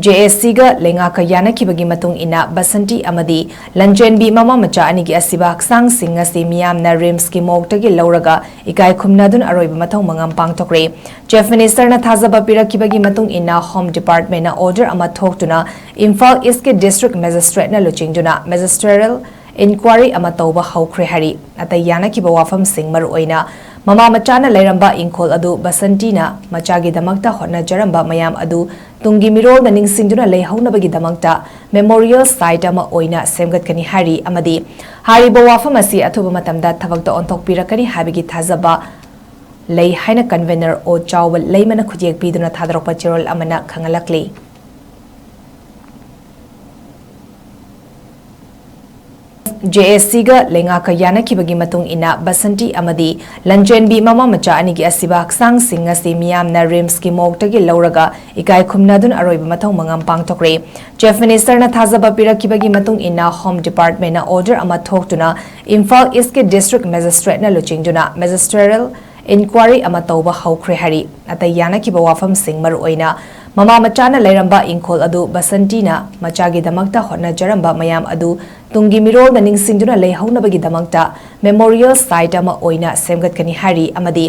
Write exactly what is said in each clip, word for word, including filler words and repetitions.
J ꯑꯦꯁ ꯁꯤꯒ ꯂꯩꯉꯥꯛꯀ ꯌꯥꯅꯈꯤꯕꯒꯤ ꯃꯇꯨꯡ ꯏꯟꯅ ꯕꯁꯟꯇꯤ ꯑꯃꯗꯤ ꯂꯟꯖꯦꯟꯕꯤ ꯃꯃꯥ ꯃꯆꯥ ꯑꯅꯤꯒꯤ ꯑꯁꯤꯕ ꯍꯛꯆꯥꯡꯁꯤꯡ ꯑꯁꯤ ꯃꯤꯌꯥꯝꯅ ꯔꯤꯝꯁꯀꯤ ꯃꯣꯔꯒꯇꯒꯤ ꯂꯧꯔꯒ ꯏꯀꯥꯏ ꯈꯨꯝꯅꯗꯨꯅ ꯑꯔꯣꯏꯕ ꯃꯊꯧ ꯃꯉꯝ ꯄꯥꯡꯊꯣꯛꯈ꯭ꯔꯦ꯫ ꯆꯤꯐ ꯃꯤꯅꯤꯁꯇꯔꯅ ꯊꯥꯖꯕ ꯄꯤꯔꯛꯈꯤꯕꯒꯤ ꯃꯇꯨꯡ ꯏꯟꯅ ꯍꯣꯝ ꯗꯤꯄꯥꯔꯠꯃꯦꯟꯅ ꯑꯣꯔꯗꯔ ꯑꯃ ꯊꯣꯛꯇꯨꯅ ꯏꯝꯐꯥꯜ ꯏꯁꯀꯤ ꯗꯤꯁꯇ꯭ꯔꯤꯛ ꯃꯦꯖꯤꯁꯇ꯭ꯔꯦꯠꯅ ꯂꯨꯆꯤꯡꯗꯨꯅ ꯃꯦꯖꯤꯁꯇꯔꯦꯜ ꯏꯟꯀ꯭ꯋꯥꯔꯤ ꯑꯃ ꯇꯧꯕ ꯍꯧꯈ꯭ꯔꯦ ꯍꯥꯏꯔꯤ꯫ ꯑꯇꯩ ꯌꯥꯅꯈꯤꯕ ꯋꯥꯐꯝꯁꯤꯡ, ꯃꯔꯨꯑꯣꯏꯅ ꯃꯃꯥ ꯃꯆꯥꯅ ꯂꯩꯔꯝꯕ ꯏꯪꯈꯣꯜ ꯑꯗꯨ ꯕꯁꯟꯇꯤꯅ ꯃꯆꯥꯒꯤꯗꯃꯛꯇ ꯍꯣꯠꯅꯖꯔꯝꯕ ꯃꯌꯥꯝ ꯑꯗꯨ ꯇꯨꯡꯒꯤ ꯃꯤꯔꯣꯜꯗ ꯅꯤꯡꯁꯤꯡꯗꯨꯅ ꯂꯩꯍꯧꯅꯕꯒꯤꯗꯃꯛꯇ ꯃꯦꯃꯣꯔꯤꯌꯦꯜ ꯁꯥꯏꯠ ꯑꯃ ꯑꯣꯏꯅ ꯁꯦꯝꯒꯠꯀꯅꯤ ꯍꯥꯏꯔꯤ ꯑꯃꯗꯤ ꯍꯥꯏꯔꯤꯕ ꯋꯥꯐꯝ ꯑꯁꯤ ꯑꯊꯨꯕ ꯃꯇꯝꯗ ꯊꯕꯛꯇ ꯑꯣꯟꯊꯣꯛꯄꯤꯔꯛꯀꯅꯤ ꯍꯥꯏꯕꯒꯤ ꯊꯥꯖꯕ ꯂꯩ ꯍꯥꯏꯅ ꯀꯟꯚꯦꯅꯔ ꯑꯣ ꯆꯥꯎꯕ ꯂꯩꯃꯅ ꯈꯨꯠꯌꯦꯛ ꯄꯤꯗꯨꯅ ꯊꯥꯗꯣꯔꯛꯄ ꯆꯦꯔꯣꯜ ꯑꯃꯅ ꯈꯪꯍꯜꯂꯛꯂꯤ꯫ ꯖꯦ ꯑꯦꯁ ꯁꯤꯒ ꯂꯩꯉꯥꯛꯀ ꯌꯥꯅꯈꯤꯕꯒꯤ ꯃꯇꯨꯡ ꯏꯟꯅ ꯕꯁꯟꯇꯤ ꯑꯃꯗꯤ ꯂꯟꯖꯦꯟꯕꯤ ꯃꯃꯥ ꯃꯆꯥ ꯑꯅꯤꯒꯤ ꯑꯁꯤꯕ ꯍꯛꯆꯥꯡꯁꯤꯡ ꯑꯁꯤ ꯃꯤꯌꯥꯝꯅ ꯔꯤꯝꯁꯀꯤ ꯃꯣꯔꯒꯇꯒꯤ ꯂꯧꯔꯒ ꯏꯀꯥꯏ ꯈꯨꯝꯅꯗꯨꯅ ꯑꯔꯣꯏꯕ ꯃꯊꯧ ꯃꯉꯝ ꯄꯥꯡꯊꯣꯛꯈ꯭ꯔꯦ꯫ ꯆꯤꯐ ꯃꯤꯅꯤꯁꯇꯔꯅ ꯊꯥꯖꯕ ꯄꯤꯔꯛꯈꯤꯕꯒꯤ ꯃꯇꯨꯡ ꯏꯟꯅ ꯍꯣꯝ ꯗꯤꯄꯥꯔꯠꯃꯦꯟꯅ ꯑꯣꯔꯗꯔ ꯑꯃ ꯊꯣꯛꯇꯨꯅ ꯏꯝꯐꯥꯜ ꯏꯁꯀꯤ ꯗꯤꯁꯇ꯭ꯔꯤꯛ ꯃꯦꯖꯤꯁꯇ꯭ꯔꯦꯠꯅ ꯂꯨꯆꯤꯡꯗꯨꯅ ꯃꯦꯖꯤꯁꯇꯔꯦꯜ ꯏꯟꯀ꯭ꯋꯥꯔꯤ ꯑꯃ ꯇꯧꯕ ꯍꯧꯈ꯭ꯔꯦ ꯍꯥꯏꯔꯤ꯫ ꯑꯇꯩ ꯌꯥꯅꯈꯤꯕ ꯋꯥꯐꯝꯁꯤꯡ, ꯃꯔꯨꯑꯣꯏꯅ ꯃꯃꯥ ꯃꯆꯥꯅ ꯂꯩꯔꯝꯕ ꯏꯪꯈꯣꯜ ꯑꯗꯨ ꯕꯁꯟꯇꯤꯅ ꯃꯆꯥꯒꯤꯗꯃꯛꯇ ꯍꯣꯠꯅꯖꯔꯝꯕ ꯃꯌꯥꯝ ꯑꯗꯨ ꯇꯨꯡꯒꯤ ꯃꯤꯔꯣꯜꯗ ꯅꯤꯡꯁꯤꯡꯗꯨꯅ ꯂꯩꯍꯧꯅꯕꯒꯤꯗꯃꯛꯇ ꯃꯦꯃꯣꯔꯤꯌꯦꯜ ꯁꯥꯏꯠ ꯑꯃ ꯑꯣꯏꯅ ꯁꯦꯝꯒꯠꯀꯅꯤ ꯍꯥꯏꯔꯤ ꯑꯃꯗꯤ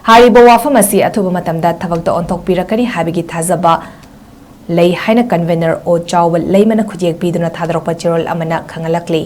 ꯍꯥꯏꯔꯤꯕ ꯋꯥꯐꯝ ꯑꯁꯤ ꯑꯊꯨꯕ ꯃꯇꯝꯗ ꯊꯕꯛꯇ ꯑꯣꯟꯊꯣꯛꯄꯤꯔꯛꯀꯅꯤ ꯍꯥꯏꯕꯒꯤ ꯊꯥꯖꯕ ꯂꯩ ꯍꯥꯏꯅ ꯀꯟꯚꯦꯅꯔ ꯑꯣ ꯆꯥꯎꯕ ꯂꯩꯃꯅ ꯈꯨꯠꯌꯦꯛ ꯄꯤꯗꯨꯅ ꯊꯥꯗꯣꯔꯛꯄ ꯆꯦꯔꯣꯜ ꯑꯃꯅ ꯈꯪꯍꯜꯂꯛꯂꯤ꯫